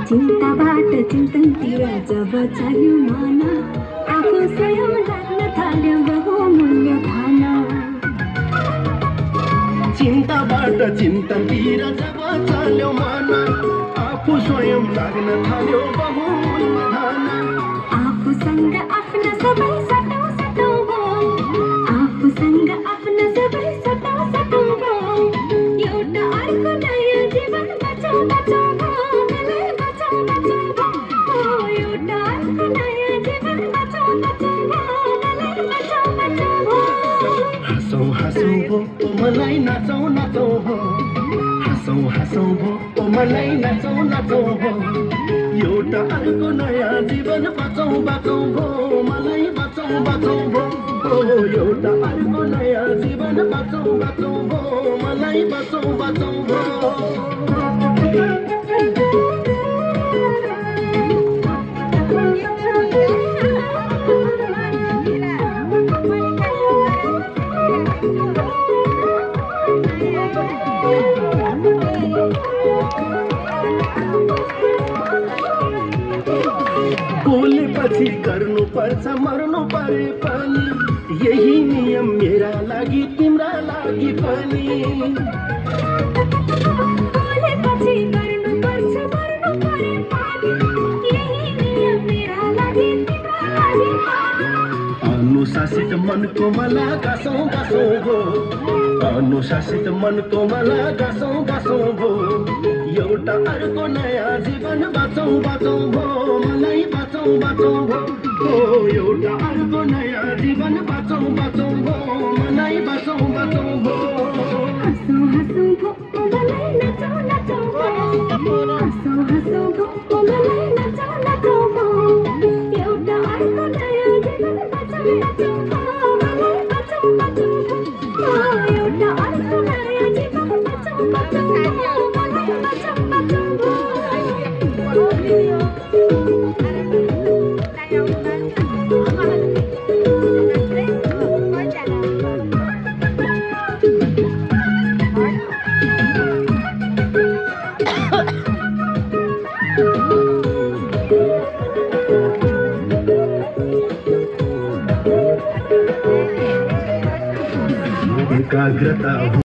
चिन्ताबाट चिन्तनतिर जब चल्यो मन आफू स्वयं लाग्न थाल्यो बहुमूल्य धन चिन्ताबाट चिन्तनतिर जब चल्यो मन आफू स्वयं लाग्न थाल्यो बहुमूल्य धन आफूसँग आफ्ना सबै सटौ सटौ भयो आफूसँग आफ्ना सबै सटौ सटौ भयो एउटा अर्को नयाँ जीवन बचाउ बचाउ मलाई नाचौ नाचौ हो हाँसौँ हाँसौँ हो मलाई नाचौ नाचौ हो एउटा अर्को नयाँ जीवन बचाउ बचाउ हो मलाई बचाउ बचाउ हो एउटा अर्को नयाँ जीवन बचाउ बचाउ हो मलाई बचाउ बचाउ हो बोलेपछि गर्नु पर्छ मर्नु परे पनि यही नियम मेरा लागि तिम्रा लागि पनि बोलेपछि गर्नु पर्छ मर्नु परे पनि यही नियम मेरा लागि तिम्रा लागि अनुशासित मनको मला गासौँ गासौँ हो अनुशासित मनको मला गासौँ गासौँ हो एउटा अर्को नयाँ जीवन बचाउ बचाउ भो मलाई बचाउ बचाउ भो एउटा अर्को नयाँ जीवन बचाउ बचाउ भो मलाई बचाउ बचाउ भो हाँसौँ हाँसौँ भो मलाई नचाउ नचाउ भो हाँसौँ हाँसौँ भो मलाई नचाउ नचाउ भो एउटा अर्को नयाँ जीवन बचाउ बचाउ भो मलाई बचाउ बचाउ भो एउटा अर्को नयाँ जीवन बचाउ बचाउ भो मलाई बचाउ बचाउ भो एकाग्रता